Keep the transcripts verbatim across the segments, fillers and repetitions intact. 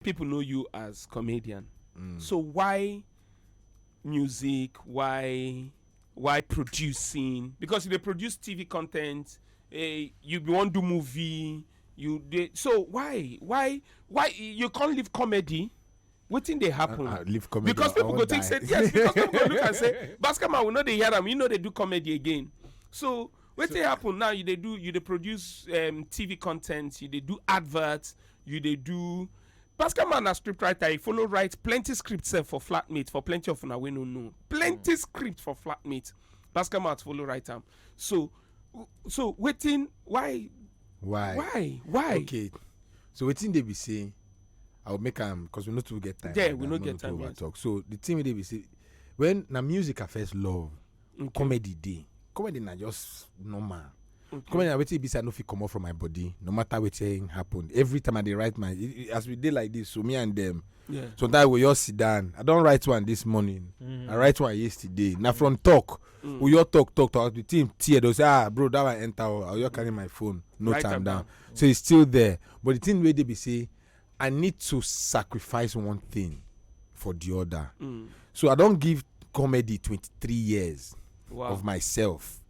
People know you as comedian. Mm. So why music? Why why producing? Because you dey produce T V content. Eh, you be wan do movie. You dey so why why why you can't leave comedy? Wetin dey happen? I, I leave comedy. Because I people wan go think die. Say yes. Because people go look and say, "Basket man, we no dey hear am. You know they do comedy again." So wetin happen now? You dey do you dey produce um, T V content. You dey do adverts. You dey do. Basket man na script writer. He follow write plenty script sef for Flatmate, for plenty of una wey no know. Plenty script for Flatmate. Basket man follow write am. So so wetin why Why? why why? Okay. So wetin dey be say, I will make am because we no too get time. Yeah, like we that, no no get need to time, yes. Overtalk. So the thing wey dey be say, when na music I first love, Okay. Comedy dey. Comedy na just normal. Okay. Comedy na wetin be say I no fit comot from my body, no matter wetin happen. Every time I dey write my, i- i- as we dey like this, so me and them, Yeah. sometimes we just sit down. I don write one this morning. I write one yesterday. Na from talk. Mm. We all talk, talk, talk. The thing tear. They say, "Ah, bro, that one enter. Oh, I will carry my phone. Note Write am am down." down. So it's still there. But the thing wey dey be say, I need to sacrifice one thing for the other. Mm. So I don give comedy twenty-three years Wow. of myself.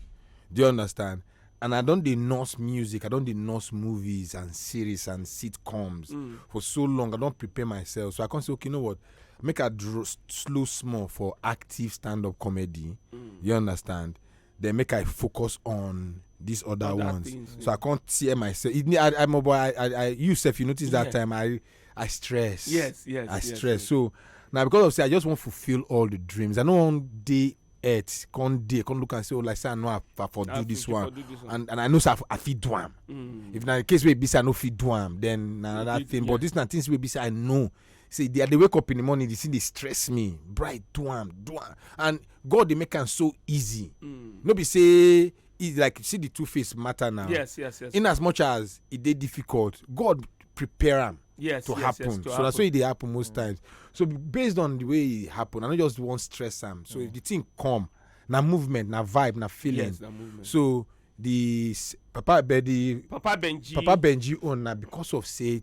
Do you understand? And I don dey nurse music, I don dey nurse movies and series and sitcoms Mm. for so long. I don prepare myself. So I come say, "Okay, you know what? Make I draw s- slow small for active stand-up comedy." Mm. You understand? Then make I focus on these other, Other ones. things, So I can't tear myself. It, I, I'm a boy. I, I, I, you sef, you notice that Yeah. time I, I stress. Yes, yes, I yes, stress. yes. So now because of say I just want to fulfill all the dreams. I no wan dey earth, come dey, come look and say, "Oh, like say I know I, I for I do this fit- one," for do this one. and and I know say I, I fit do am. Mm. If na the case wey be say I no fit do am, then na another It- thing. yeah. But this na things wey be say I know. Say they, they wake up in the morning, they see they stress me. Bright, do am, do am, and God dey make am so easy. Mm. No be say it's like, see the two face matter now. Yes, yes, yes. In as much as it dey difficult, God prepare am yes, to yes, happen. Yes, to So that's why they happen most times. So b- based on the way it happen, I no just wan stress am. So if the thing come, na movement, na vibe, na feeling. Yes, na movement. So the s- Papa Benji, Papa Benji. Papa Benji own na because of say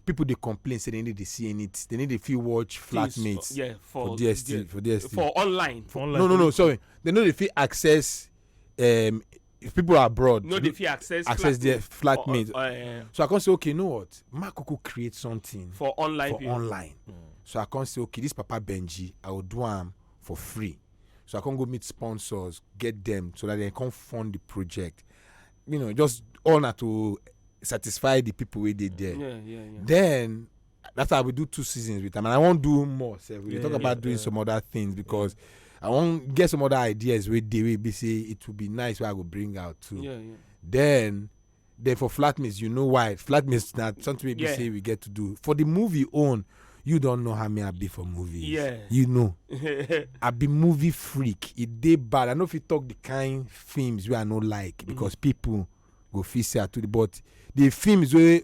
people dey complain say they need to see anything, they need to fit watch Things Flatmates Yeah, for, for D S T V, yeah, for D S T V. for online. For online. No, no, no, sorry. They no dey fit access. Um, if people are abroad, No, they fit access access their Flatmate. Flatmate. Uh, uh, So I come say, "Okay, you know what? Make Kuku create something for online. for Viewing. Online." So I come say, "Okay, this Papa Benji, I will do am for free." So I come go meet sponsors, get them so that they can fund the project. You know, just all na to satisfy the people wey dey there. Yeah, yeah, yeah. Then that's how we do two seasons with them, and I wan do more sef. We dey Yeah, talk yeah, about doing yeah. Some other things because I wan get some other ideas wey dey wey be say it would be nice wey I go bring out too. Yeah, yeah. Then, then for Flatmates, you know why? Flatmates na something wey be Yeah. say we get to do. For the movie own, you don't know how me I be for movies. Yeah. You know, I be movie freak. It dey bad. I no fit talk the kind films wey I no like because people go feel say I too. But the films wey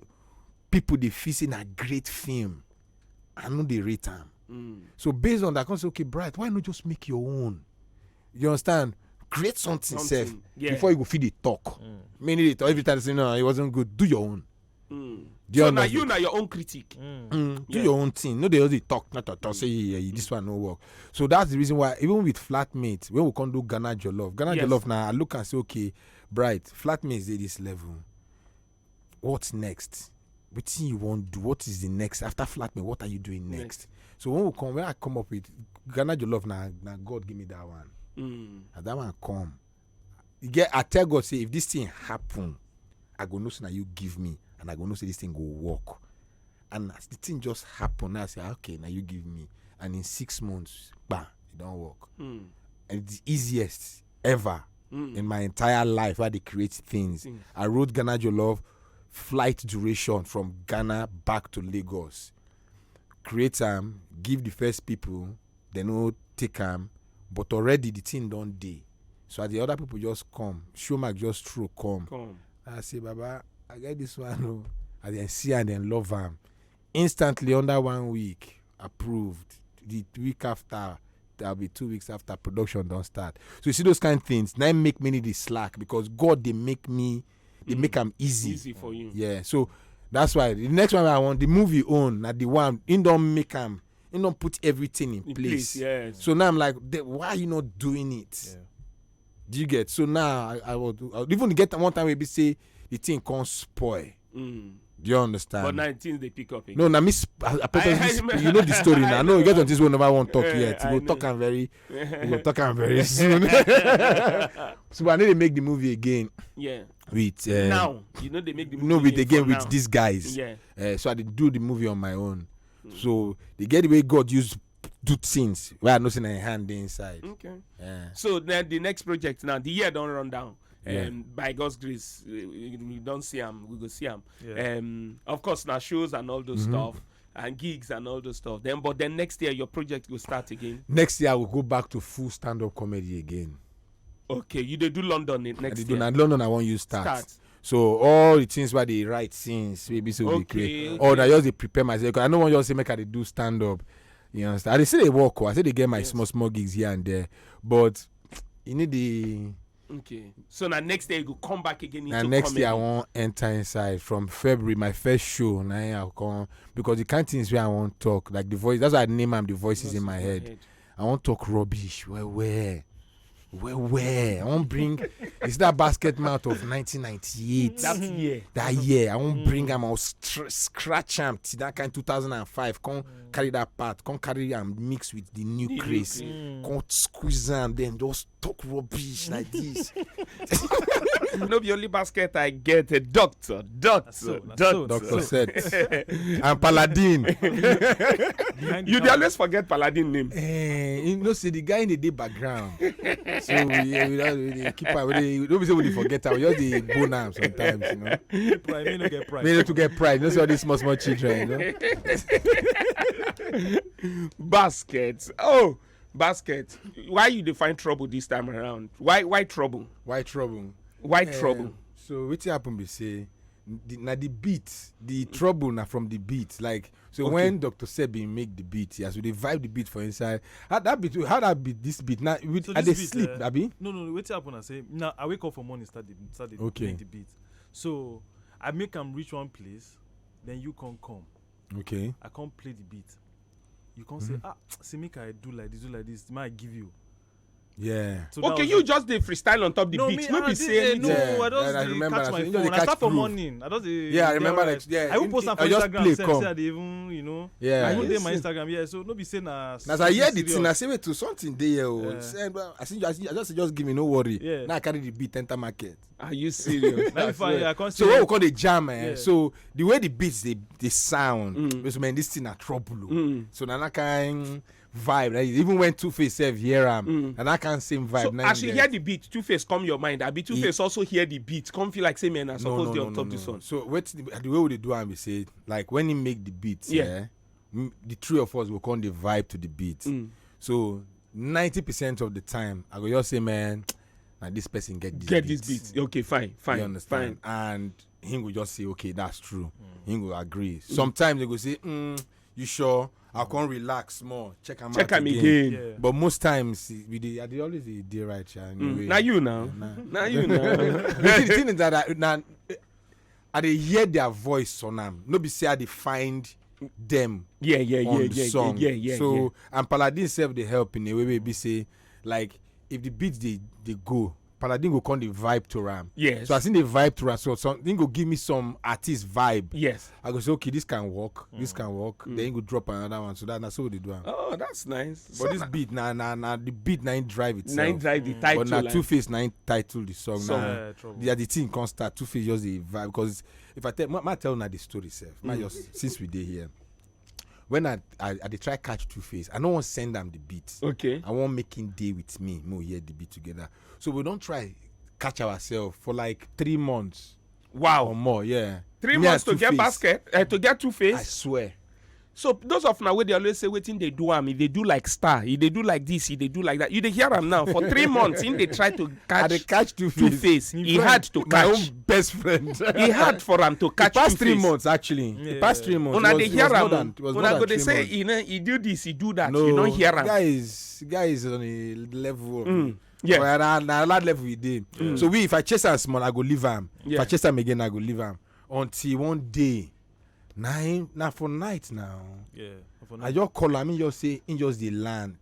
people dey feel say na great film, I no dey rate am. Mm. So based on that, I come say, "Okay, Bright, why not just make your own?" You understand? Create something, Something, sef yeah. Before you go fit dey talk. Many dey talk every time say, "No, it wasn't good." Do your own. Mm. Do you So now understand? You na your own critic. Mm. Mm, do Yeah. your own thing. No, they only talk, not talk, talk. Say, "Yeah, yeah, this one no work." So that's the reason why, even with Flatmate, when we come do Ghana Jollof, Ghana Yes. Jollof now, I look and say, "Okay, Bright, Flatmate is at this level. What's next? Wetin you wan do? What is the next after Flatmate? What are you doing next?" Next. So when we come, when I come up with Ghana Jollof, now, now God give me that one. Mm. And that one come. You get, I tell God say, "If this thing happen, I go know say na you give me, and I go know say this thing go work." And as the thing just happen, now I say, "Okay, now you give me," and in six months, bam, it don't work. Mm. And it's the easiest ever Mm. in my entire life where they create things. Things. I wrote Ghana Jollof flight duration from Ghana back to Lagos. Create am, give the first people, they no take am, but already the thing don dey. So as the other people just come, Showmark just throw come. Come. I say, "Baba, I get this one." Oh. As they see and then love am. Instantly, under one week, approved. The week after, that'll be two weeks after production don't start. So you see those kind of things. Now make many the slack because God they make me, they Mm. make them easy. Easy for you. Yeah. So That's why the next one I want, the movie own, na the one he don make am, he don put everything in In place. place, yes. So now I'm like, "The- why are you not doing it?" Yeah. Do you get? So now I, I would, I would even get one time maybe say the thing can't spoil. Mm. Do you understand? But now things they pick up again. No, na me. Sp- I, I purposely I- I sp- remember. You know the story now. No, you get on this one. Never want talk Yeah, yet. I We'll know. talk am very. We'll talk am very soon. So I need to make the movie again Yeah. with. Uh, Now you know they make the movie No, with name again for with now. These guys. Yeah. Uh, so I did do the movie on my own. So they get the way God used do things where I know say na him hand dey inside. Okay. Yeah. So then the next project now, the year don't run down. Yeah. Um, by God's grace, we, we we don't see him. We go see him. Yeah. Um, of course, now shows and all those Mm-hmm. stuff and gigs and all those stuff. Then, but then next year your project will start again. Next year I will go back to full stand-up comedy again. Okay, you dey do London ne- I next dey do year. na London I wan use start. Start. So all the things where they write since maybe so they Okay, create. okay. Or I just dey prepare myself. 'Cause I no wan just say make I dey do stand-up. You understand? I dey still dey work. Oh, I still dey get my Yes. small small gigs here and there, but you need the Okay. So now next year you go come back again into na next comedy. Year I wan enter inside from February. My first show na him I come because the kind things where I wan talk, like the voice. That's why I name am the voices in my head. I wan talk rubbish well well, well well. I wan bring. It's that basket mouth of nineteen ninety-eight. That year. That year I wan bring am, I wan str- scratch am till that kind two thousand and five, come carry that part, come carry am mix with the new The new craze, craze. Come squeeze am, then just talk rubbish like this. No be only basket I get a doctor, doctor, So, na doctor. so, na Doctor so. Set and Paladin. Behind the You dey counter. Always forget Paladin name. Eh, you know, see the guy in the day background. So we, yeah, we, don't- we dey keep am. We dey, don't be say we dey forget am. We just dey bone am sometimes, you know. Get pride, may no get pride. May not to get pride. You know, see all these small small children, you know. Basket. Oh, basket. Why you dey find trouble this time around? Why why trouble? Why trouble? Why Eh, trouble? So wetin happen be say the, na the beat, the trouble na from the beat. Like so Okay. When Doctor Seb bin make the beat, as we dey vibe the beat for inside, how that beat, how that beat, this beat now, with, So I this dey beat, sleep, uh, abi? No, no, no. Wetin happen? I say now I wake up for morning, start the start the Okay. make the beat. So I make am reach one place, then you come come. Okay. I come play the beat. You come say, ah, see make I do like this, do like this. May I give you? Yeah. So that Okay, was you it. Just dey freestyle on top the No, beat. me, No I be did- say eh, anything. No, Yeah, I don't yeah, I dey remember catch that. my You phone. just I dey start catch for groove. morning. I just dey. Yeah, I dey remember alright. that. Yeah, I even it- post am it- for I just Instagram. play Sef, come. say I dey even, you know. Yeah. I even Yes. dey my Instagram. Yeah, so no be say na. As I hear the serious. Thing, I say wait to something dey here. Oh. Yeah. Say, bro, I see, I see, I just, just give me no worry. Yeah. Now I carry the beat enter market. Are you serious? Na if I, I come So say- when we call the jam, eh? Yeah. So the way the beats they they sound, Mm. because man, this thing a trouble. Oh. Mm. So na that kind vibe. Like, even when Two Face self hear am, Mm. na that kind same vibe. So Na as him you get. Hear the beat, Two Face come your mind. Abi Two Face also hear the beat, come feel like say man, I No, suppose no, dey no, on no, top no. This one. So what the, the way we dey do am be say, like when he make the beat, Yeah. yeah, m- the three of us will come dey vibe to the beat. Mm. So ninety percent of the time, I go just say, man, now this person get this Get beat. This beat. Okay, fine, fine, You understand? Fine. And he will just say, okay, that's true. He will agree. Sometimes they go say, mm, you sure? I can't relax more. Check him Check out am again. Again. Yeah. But most times, we dey, I dey always dey, dey right. Sha, in a Mm. way. Now you now. Nah. Now you now. The thing, the thing is that I, now, I dey hear their voice on am. No be say I dey find them Yeah, yeah, yeah, on the yeah, song. yeah, yeah, yeah. So and Paladin self dey help in a way wey be say, like, if the beat dey dey go, Paladin go come dey vibe to am. Yes. So I think they vibe to am. So something go give me some artist vibe. Yes. I go say, okay, this can work. This Mm. can work. Mm. Then you go drop another one. So that na so they do am. Oh, that's nice. But this beat na na na the beat na him drive itself. Nine drive the Mm. title. But na Like, Two Face na him title the song. Song. Na Yeah, trouble. yeah, the thing can't start. Two Face just the vibe because if I tell, ma, ma tell una the story self. Ma Mm. Just since we dey here, when I I, I dey try catch Two Face, I no wan send am the beat. Okay. I wan make him dey with me. Mo hear the beat together. So we don try catch ourselves for like three months or Wow. More. Yeah. Three Me and months to Two get Face. Basket, uh, to get Two Face. I swear. So those of now wey dey always say wetin dey do am, if they do like star, if they do like this, if they do like that. You dey hear am now for three months. Him dey try to I dey catch catch Two Two Face. Face. My He friend, hard to my own catch. Best friend. He hard for am to catch The past Two three Face. Months actually. The Yeah. Past three months. Una It was- dey it hear was more am. than- it was more Una than go dey three say months. he no, he do this, he do that. No, You don't hear am. Guys, guys is on a level. Of Mm. Yeah. But na, na that level we dey. Mm. So we, if I chase am small, I go leave am. If Yeah. I chase am again, I go leave am. Until one day, Na him, na for night now. Yeah. For I just call am, he just say, he just dey land.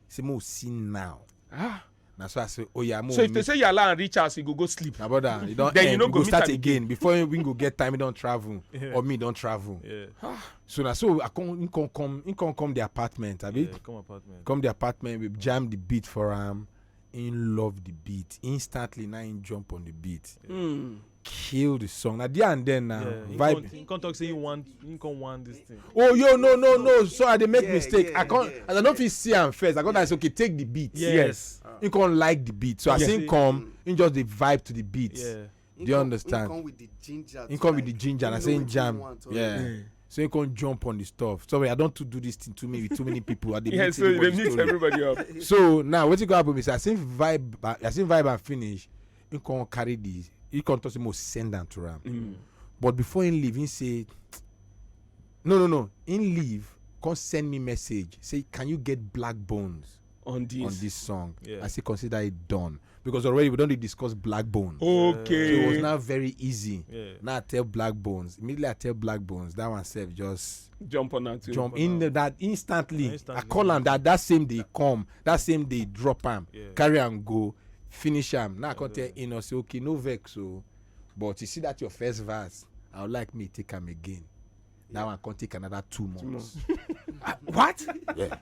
Say, "Mo see now." Ah. Na so I say, "Oh yeah, mo So if they meet." say you allow and reach house, you go go sleep. My brother, you don't Then you end. No You go go meet start am again. Before we go get time, you don't travel. Yeah. Or me don't travel. Yeah. So na so I come, he come come, he come come the apartment. I be Yeah, come apartment. Come the apartment, we jam the beat for him. He love the beat. Instantly, now he jump on the beat. Mm. Kill the song. Now there and then now, Yeah, he vibe. Come, he come talk say he want, he come want this thing. Oh yo, no, no, no. So I dey make Yeah, mistake. yeah, I can't. yeah, I don't feel see am first. I got that. It's okay. Take the beat. Yes. He can't like the beat. So I Yeah. say come. He just dey vibe to the beat. Yeah. Do you understand? Come with the ginger. He come with the ginger. And I say jam. Yeah. So he come jump on the stuff. Sorry, I don't to do this thing to me with too many people. I dey Yeah, mix so you everybody dey mix story. Everybody up. So now wetin go happen be say I say vibe, I say vibe and finish. He come carry the, he come talk say mo send am to am. But before he leave, he say, no, no, no. He leave, come send me message. Say, "Can you get Black Bones On this. on this song?" Yeah. I say, "Consider it done." Because already we don't discuss Black Bones. So it was Okay. now very easy. Yeah. Now I tell Black Bones. Immediately I tell Black Bones. That one self just Jump on that. jump in the, that instantly. Instantly. I call him that that same day come. That same day drop him. Yeah. Carry him go. Finish him. Now I can't tell Eno say, "Okay, no vex. So, but you see that your first verse. I would like me take him again." Now I can't take another two months. Ah, what? Yeah.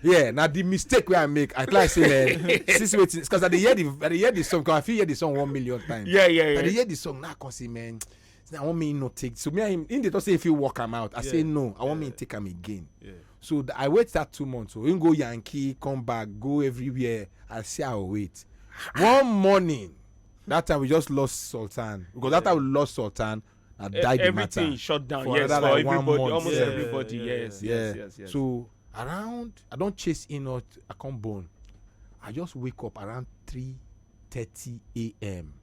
Yeah, now the mistake where I make, I try say, man, since waiting, because I dey hear the, I dey hear the song, 'cause I feel hear the song one million times. Yeah, yeah, I yeah. dey hear the song now, I can say, man, now I want me not take. So me, I, in the talk say if you work him out, I say Yeah. No, I want me Yeah. take him again. Yeah. So th- I wait that two months. So he go Yankee, come back, go everywhere. I say I will wait. One morning, that time we just lost Sultan, because that time we lost Sultan. I E- died the matter. Everything shut down. For Yes, another, for like, one everybody, month. Almost Yeah. Everybody. Yeah. Yes, Yeah. yes, yes, yes. So around, I don't chase in or I come born. I just wake up around three thirty a.m.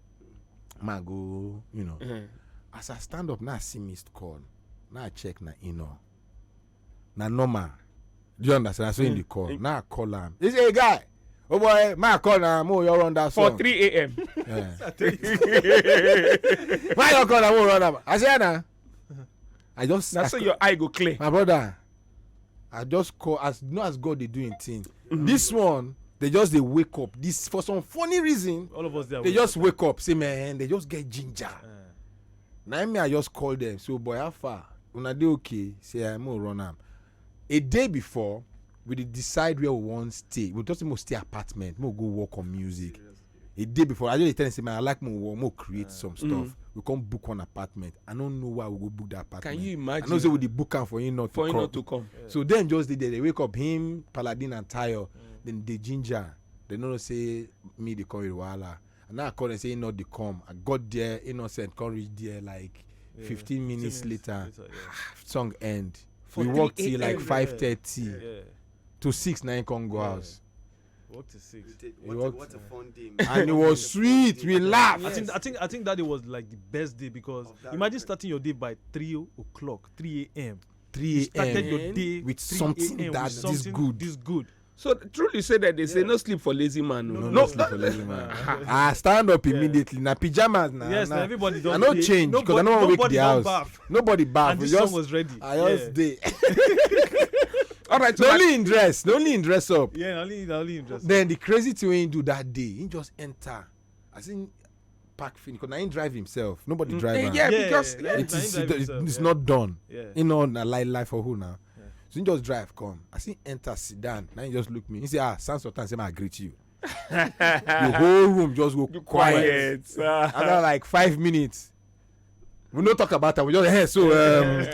Ma go, you know. Mhm. As I stand up now, I see missed call. Now I check na Eno. Na normal. Do you understand? I saw in the call. Now I call him. He say, "Hey, guy, oh boy, my call now. Mo you run that For song." three a.m. Yeah. Why you call am? Mo run am. I say, "Na." I just That's so your eye go clear. My brother, I just call as, you know, as God dey do him thing. This one, they just dey wake up. This, for some funny reason, All of us there. they just wake up. Say, man, they just get ginger. Uh, Now me, I just call them. So, "Boy, how far? Una dey okay?" Say, "I mo run am." A day before, we dey decide where we want stay. We just mo stay apartment. Mo go work on music. A day before, I just dey tell them say, "Man, I like mo work, mo create some stuff." We come book one apartment. I don't know why we go book that apartment. Can you I imagine? Know say we dey book am for him not For to him come. Not to come. So then just dey there, they wake up him, Paladin and Tayo. Then they ginger. They no know say me they come with wahala. And now I call them say he not dey come. I got there, innocent, come reach there like fifteen minutes later. Song end. For We work till three a.m. like five thirty Yeah. to six, nine come go Yeah. House. Work to six. What a- what a fun day. And it was sweet. We laughed. I think I think I think that day was like the best day because Of that imagine weekend. Starting your day by three o'clock, three a.m. three a.m. Started your day With three something a.m. that with this something good. This good. So truly say that they say no sleep for lazy man. No, No, no, no sleep for lazy man. I stand up immediately. Na pajamas na. Yes, na, na everybody I don't. No change because I Nobody, no wake nobody the don't house. Bath. Nobody bath. And We this song just, was ready. I just Yeah. dey. All right, so No like- only in dress. No only in dress up. Yeah, only only in dress. Then the crazy thing when he do that day, he just enter. I think park finish because na him drive himself. Nobody drive am. Yeah, Yeah, because yeah, It na him is. drive himself, It's yeah. Not done. Yeah. You know, na lie lie for who now? Yeah. So he just drive come. I see him enter, sit down. Now he just look me. He say, "Ah, Sans Sultan, say I greet you." The whole room just go quiet. Quiet. Ah. After like five minutes, we no talk about that. We just, hey, so um,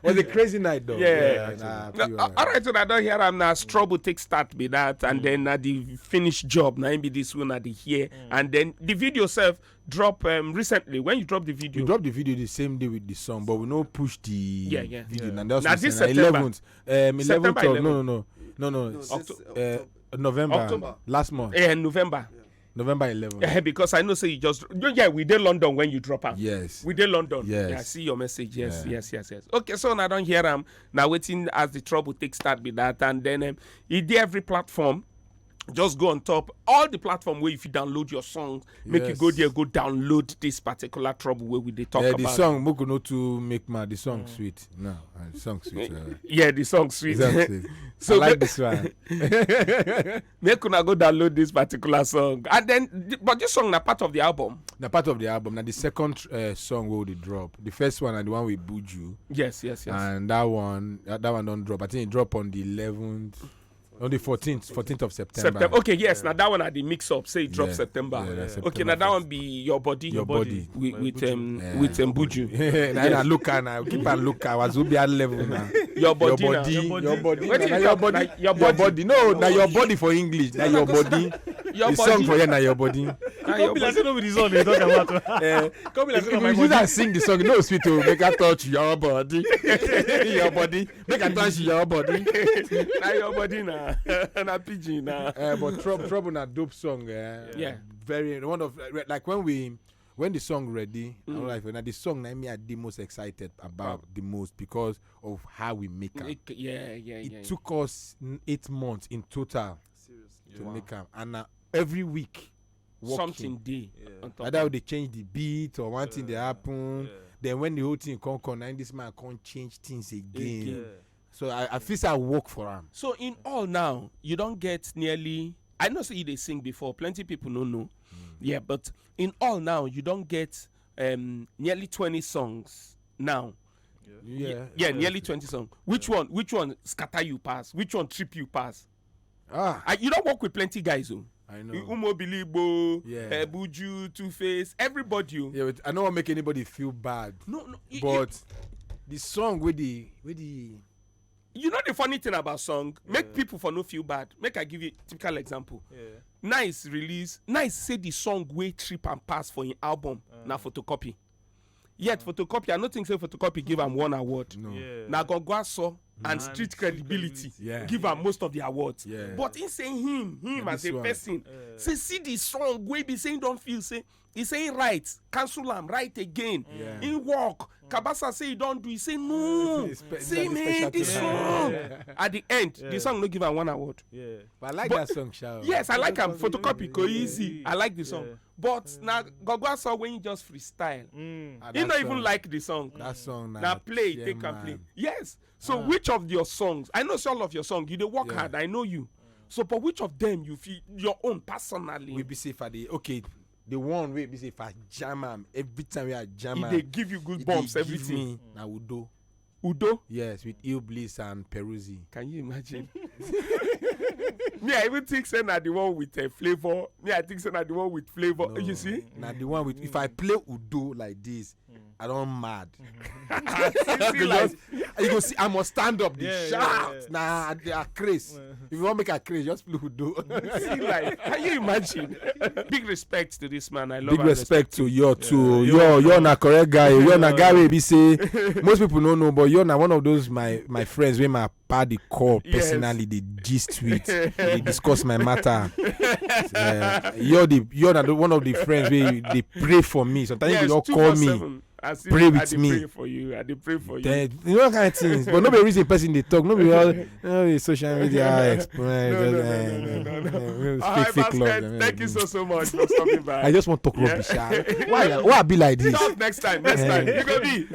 was a crazy night though. Yeah. nah, No, pure. uh, all right, so I don't hear am now. Trouble take start be that, and then na the finished job na him be this one at the here, and then the video self drop um, recently. When you drop the video, We drop the video the same day with the song, but we no push the Yeah, yeah. video. Yeah. And that's Na what this say na September. eleventh, um, September eleventh of, no, eleven. No, no, no, no, no. No, this, Octo- uh, Uh, November, October. Last month, Eh, November. November eleventh. Eh, because I know say you just you- yeah, we dey London when you drop am. Yes. We dey London. Yes. Yeah, I see your message. Yes, Yeah. yes, yes, yes. Okay, so now I don't hear am. Now waiting as the trouble take start be that, and then um, he dey every platform. Just go on top all the platform where if you download your song, make you go there, go download this particular Trouble where we dey talk. Yeah, the about song Moko no too make mad. The song sweet. No, uh, the song sweet. Uh, yeah, the song sweet. The song sweet. So I like this one. Make una go download this particular song, and then th- but this song na part of the album. Na part of the album. Na the second uh, song we will drop. The first one and the one with Buju. Yes, yes, yes. And that one, that, that one don't drop. I think it drop on the eleventh, on the fourteenth, fourteenth of September. September. Okay, yes. Now that one at the mix up say it drop. Yeah. September. Yeah, that's okay, September now that first. One be your body. Your body. With, with um Yeah. With um Buju. Now I look and I keep and look. I was be at level now. Your body. Your body. Your body. Your body. Wetin you talk? Your body. No, now your body for English. Now your body. Your body. The song for you now your body. Come be like say no be the song they talk about. Eh, come be like say no my body. If you just sing the song, no sweet to make I touch your body. Your body. Make I touch your body. Na your body na. Na pidgin na. Uh, but trouble, trouble na dope song. Eh? Yeah. Very one of uh, like when we when the song ready, mm. Like when the song na me I the most excited about the most because of how we make it. Yeah, yeah, it yeah. It took us eight months in total. Seriously. To make am, and now every week working. Something day. Yeah. Either they change the beat or one thing they happen. Yeah. Then when the whole thing come come, now this man can't change things again. Again. So I, I feel say I work for him. So in all now, you don't get nearly. I know say you they sing before. Plenty people no know. Mm. Yeah, but in all now, you don't get um, nearly twenty songs now. Yeah, yeah, nearly twenty songs. Which one? Which one scatter you pass? Which one trip you pass? Ah, I, you don't work with plenty guys, oh. I know. Umo Bilibo, yeah. Uh, Buju, Two Face, everybody. Oh. Yeah, but I don't want to make anybody feel bad. No, no. It, but it, the song with the with the. You know the funny thing about song, make yeah. People for no feel bad. Make I give you a typical example. Yeah. Nice release. Nice say the song way trip and pass for an album. Uh. Now photocopy. Yet photocopy, I don't think say photocopy give am one award. No. Yeah. Na Gogwa saw and street credibility give am most of the awards. Yeah. But in saying him, him as a person, say see the song wey be saying don't feel say he say right, cancel am, right again. Yeah. In work, Kabasa say he don't do, he say no. Say man, this song. Yeah. At the end, the song no give am one award. Yeah. But I like that song, Shao. Yes, I like am. Photocopy, go easy. I like the song. But na Gogwa saw when he just freestyle. Mm. He not even like the song. That song na play, take and play. Yes. So which of your songs? I know all of your songs. You dey work hard. I know you. So, but which of them you feel your own personally? We be say for the okay, the one way be say for jam am every time we are jam am. They give you good bumps, everything. Now we do. Udo? Yes, with Ill Bliss and Peruzzi. Can you imagine? Me, I even think say na the one with a uh, flavor. Me, I think say na the one with flavor. No. You see? Na the one with if I play Udo like this, I don't mad. You go see, like, you go see, I must stand up, the yeah, shout. Yeah, yeah. Nah, they are crazy. If you want make a craze, just play Udo. See, like, can you imagine? Big respect to this man. I love. Big respect to you too. You're you're na correct guy. You're na guy wey be say most people don't know, but you're na one of those my my friends wey my padi call personally. They gist with, they discuss my matter. Uh, you're the you're na the, one of the friends wey they pray for me. Sometimes you don't call me. Pray with me. Pray for you. I dey pray for you. Then, you know kind of things, but no be reason person dey talk. No be all no be social media explain. No, no, no, no, no, no, no. Fake, fake love. Thank you so so much for stopping by. I just want to talk rubbish. Ah. Why? Why I be like this? Talk next time. Next time. You go be.